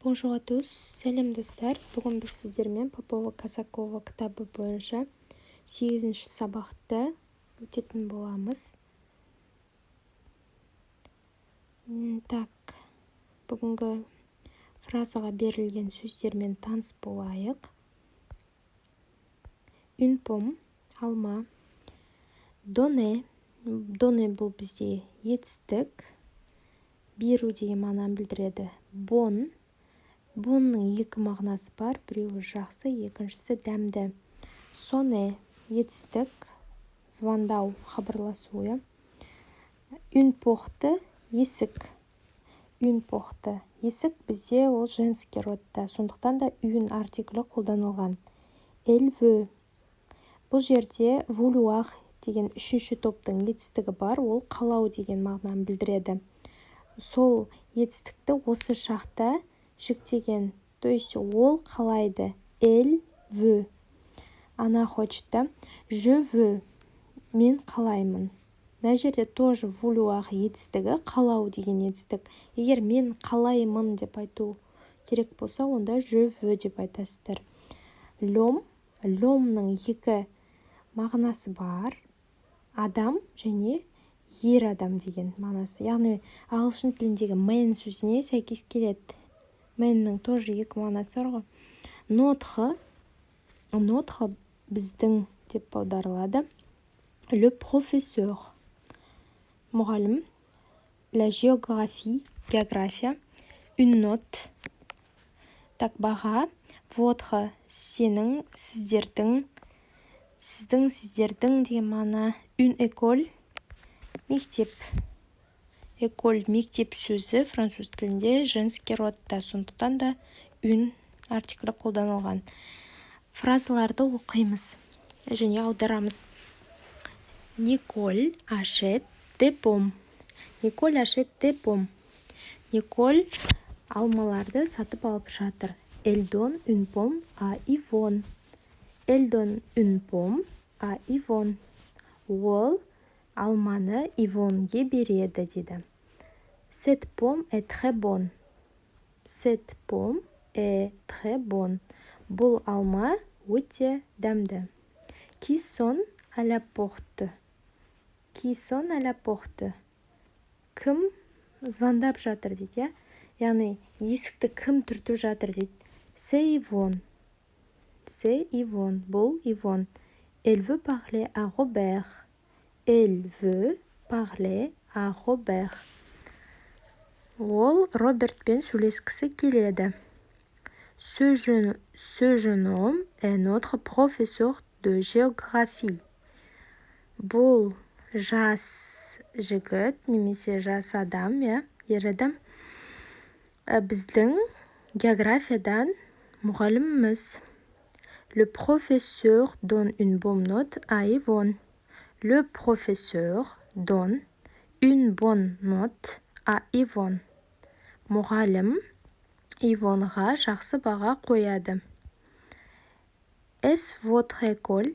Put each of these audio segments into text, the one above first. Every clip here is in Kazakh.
Bonjour à tous, сәлем, достар! Бүгін біз сіздермен Попова Казакова кітабы бойынша сегізінші сабақты өтетін боламыз. Так, бүгінгі фразаға берілген сөздермен таныс болайық. Une pomme, алма. Donner. Donner бұл бізде етістік, беру деген мағынаны білдіреді. Bon. Bon ның екі мағынасы бар: біреуі жақсы, екіншісі дәмді. Sonner, етістік, звондау, хабарласу, иә. Une porte, есік. Une porte, есік бізде ол женский род та, сондықтан да une артиклі қолданылған. Elle veut. Бұл жерде vouloir деген үшінші топтың етістігі бар, ол қалау деген мағынаны білдіреді. Сол етістікті осы шақта жіктеген, то есть ол қалайды. Elle veut, она хочет, да. Je veux, мен қалаймын. Мына жерде тоже vouloir етістігі, қалау деген етістік. Егер мен қалаймын деп айту керек болса, онда je veux деп айтасыздар. L'homme. L'homme ның екі мағынасы бар: адам және ер адам деген мағынасы, яғни ағылшын тіліндегі man сөзіне сәйкес келеді. Man нің тоже екі мағынасы бар ғой. Notre. Notre біздің деп аударылады. Le professeur, мұғалім. La géographie, география. Une note. Так, баға. Votre, сенің, сіздердің, сіздің, сіздердің деген мағына. Une école, мектеп. École, мектеп сөзі француз тілінде женский род та, сондықтан да une артиклі қолданылған. Фразаларды оқимыз және аударамыз. Николь achète des pommes. Николь achète des pommes. Николь алмаларды сатып алып жатыр. Elle donne une pomme à Ивон. Elle donne une pomme à Ивон. Ол алманы Ивонге береді дейді. Cette pomme est très bonne. Cette pomme est très bonne. Бұл алма өте дәмді. Qui sonne à la porte? Qui sonne à la porte? Кім звондап жатыр дейді, иә, яғни есікті кім түртіп жатыр дейді. C'est Ивон. C'est Ивон. Бұл Ивон. Elle veut parler à Robert. Elle veut parler à Robert. Ол Робертпен сөйлескісі келеді. Ce jeune homme est notre professeur de géographie. Бұл жас жігіт немесе жас адам, иә, ер адам, біздің географиядан мұғаліміміз. Le professeur donne une bonne note à Yvonne. Le professeur donne une bonne note à Yvonne. Мұғалім Ивонға жақсы баға қояды. Est-ce votre école?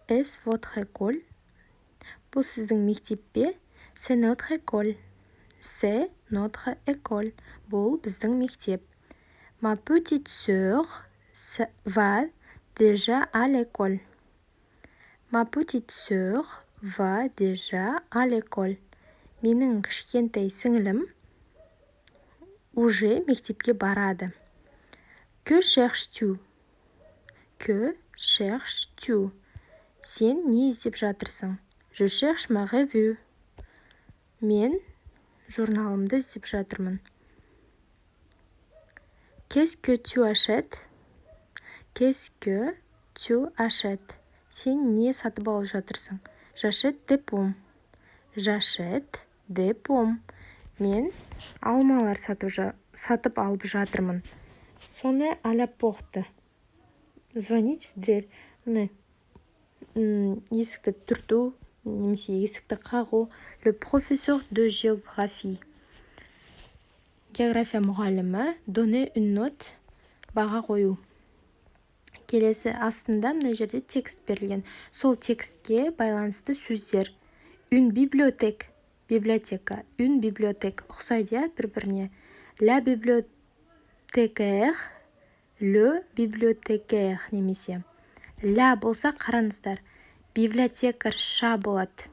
Est-ce votre école? Бұл сіздің мектеп пе? C'est notre école. C'est notre école. Бұл біздің мектеп. Ma petite sœur va déjà à l'école. Ma petite sœur va déjà à l'école. Менің кішкентай сіңілім уже мектепке барады. Que cherches-tu? Que cherches-tu? Сен не іздеп жатырсың? Je cherche ma revue. Мен журналымды іздеп жатырмын. Qu'est-ce que tu achètes? Qu'est-ce que tu achètes? Сен не сатып алып жатырсың? J'achète des pommes. J'achète des pommes. Мен алмалар сатып алып жатырмын. Sonner à la porte, звонить в дверь. Міне, есікті түрту немесе есікті қағу. Le professeur de géographie, география мұғалімі. Donner une note, баға қою. Келесі астында мына жерде текст берілген, сол текстке байланысты сөздер. Une bibliothèque, библиотека. Une bibliothèque, ұқсайды, иә, бір біріне. La Bibliothécaire, le bibliothécaire. Немесе la болса, қараңыздар, библиотекарша болады,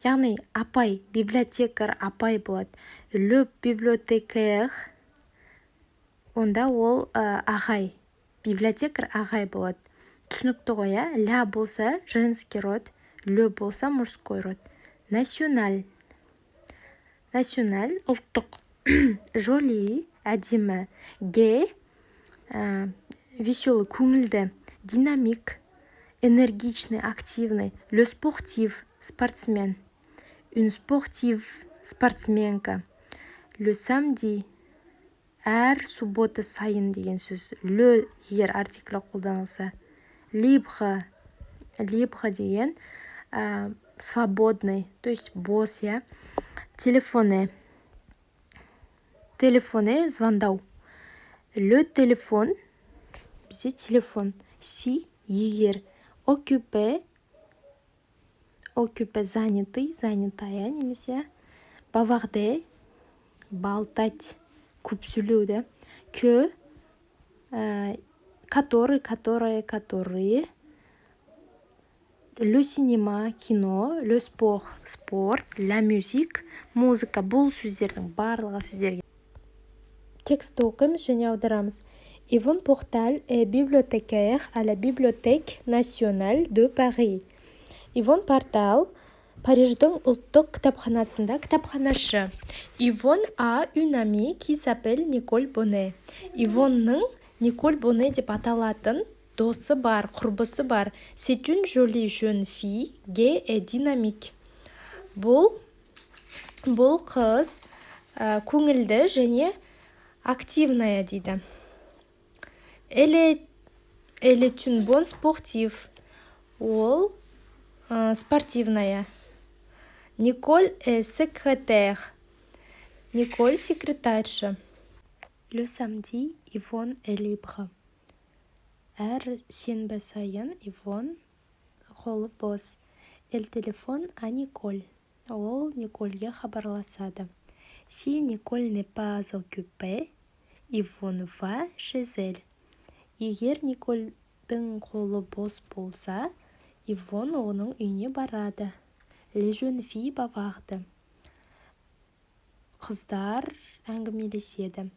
яғни апай, библиотекарь апай болады. Le bibliothécaire, онда ол ағай, библиотекарь ағай болады. Түсінікті ғой, иә? La болса, женский род, le болса, мужской род. National, national, ұлттық. Joli, әдемі. Gai, веселый, көңілді. Dynamique, энергичный, активный. Le sportif, спортсмен. Une sportive, спортсменка. Le samedi, әр суббота сайын деген сөз, le егер артиклі қолданылса. Libre, libre деген свободный, то есть бос, иә. Téléphoner, téléphoner, звондау. Le téléphone, бізде телефон. Si, егер. Occupé, occupé, занятый, занятая немесе. Bavarder, болтать, көп сөйлеу да. Que, который, которая, которые. Le cinéma, кино. Le sport, спорт. La musique, музыка. Бұл сөздердің барлығы сіздерге. Текстті оқимыз және аударамыз. Ивон Порталь est bibliothécaire à la Bibliothèque nationale de Paris. Ивон Портал Париждің ұлттық кітапханасында кітапханашы. Ивон a une amie qui s'appelle Николь Боне. Ивонның Николь Боне деп аталатын досы бар, құрбысы бар. C'est une jolie jeune fille, gaie et dynamique. Бұл қыз көңілді және активная дейді. Elle est une bonne sportive. Ол спортивная. Николь est secrétaire. Николь секретарша. Le samedi, Ивон est libre. Әр сенбі сайын Ивон қолы бос. Elle téléphone à Николь. Ол Никольге хабарласады. Si Николь n'est pas occupée, Ивон va chez elle. Егер Никольдің қолы бос болса, Ивон оның үйіне барады. Les jeunes filles bavardent. Қыздар әңгімелеседі.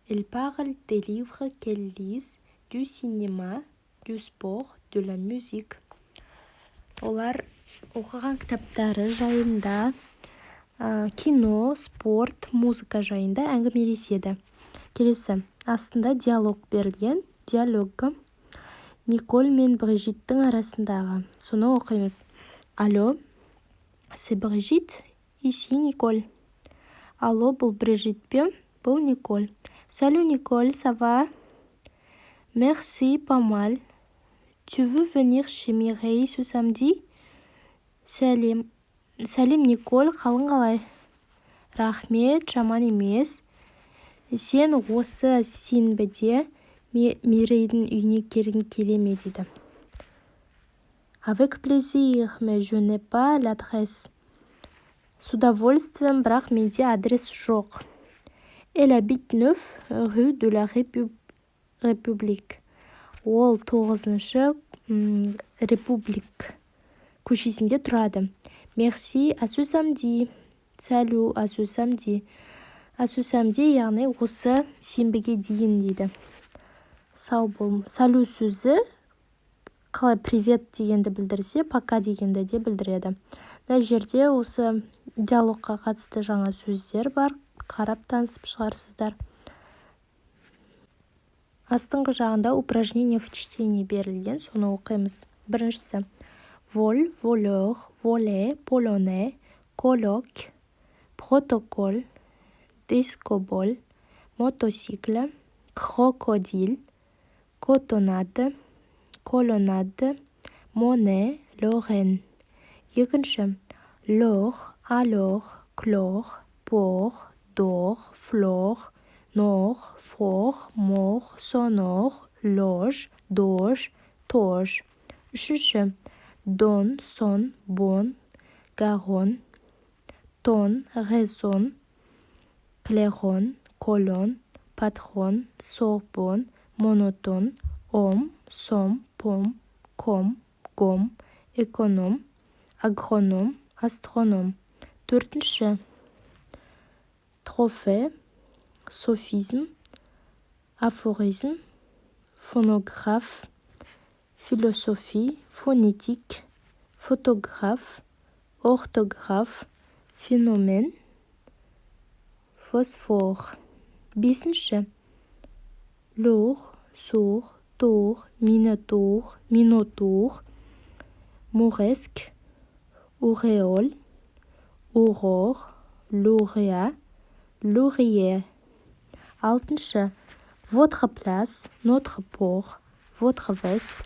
Elles parlent des livres qu'elles lisent, du cinéma, du sport, de la musique. Олар оқыған кітаптары жайында, кино, спорт, музыка жайында әңгімелеседі. Келесі астында диалог берілген, диалог Николь мен Брижиттің арасындағы, соны оқимыз. Алло, c'est Brigitte? Ici Nicole. Алло, бұл Брижит пе? Бұл Николь. Salut Nicole, ça va? Merci, pas mal. Tu veux venir chez Mireille ce samedi? Сәлем, сәлем, Николь, қалың қалай? Рахмет, жаман емес. Сен осы сенбіде Мирейдің үйіне келгің келе ме дейді. Avec plaisir, mais je n'ai pas l'adresse. С удовольствием, бірақ менде адрес жоқ. Elle habite 9 rue de la République. Ол 9-шы Републик көшесінде тұрады. Merci, à ce samedi. Salut, à ce samedi. À ce samedi, яғни осы сенбіге дейін дейді. Сау бол. Salut сөзі қалай привет дегенді білдірсе, пока дегенді де білдіреді. Мына жерде осы диалогқа қатысты жаңа сөздер бар, қарап танысып шығарсыздар. Астыңғы жағында упражнение в чтении берілген, соны оқимыз. Біріншісі: vol, voleur, volet, polonais, colloque, protocole, disco-ball, motocycle, crocodile, cotonnade, colonnade, monnaie, Lorraine. Екінші: lors, alors, chlore, port, dors, flore, nord, fort, mort, sonore, loge, doge, toge. Үшінші: don, son, bon, Garonne, ton, raison, clairon, colonne, Патрон, Сорбон, монотон, ом, сом, пом, ком, гом, эконом, агроном, астроном. Төртінші: trophée, софизм, афоризм, фонограф, philosophie, phonétique, photographe, orthographe, phénomène, phosphore. Бесінші: lourd, sourd, tour, minotaure, minotaure, mauresque, auréole, aurore, lauréat, laurier. Алтыншы: votre place, notre port, votre veste,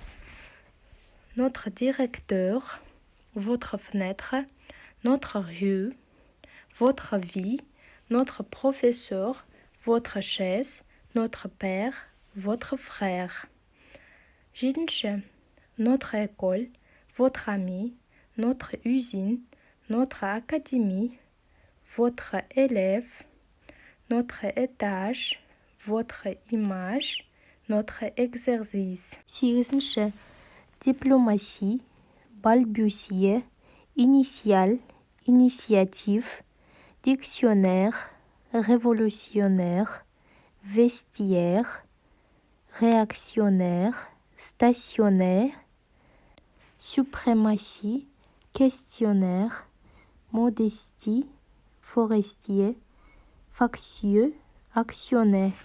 notre directeur, votre fenêtre, notre rue, votre vie, notre professeur, votre chaise, notre père, votre frère. Жетінші: notre école, votre ami, notre usine, notre académie, votre élève, notre étage, votre image, notre exercice. Сегізінші: diplomatie, balbutier, initiale, initiative, dictionnaire, révolutionnaire, vestiaire, réactionnaire, stationnaire, suprématie, questionnaire, modestie, forestier, factieux, actionnaire.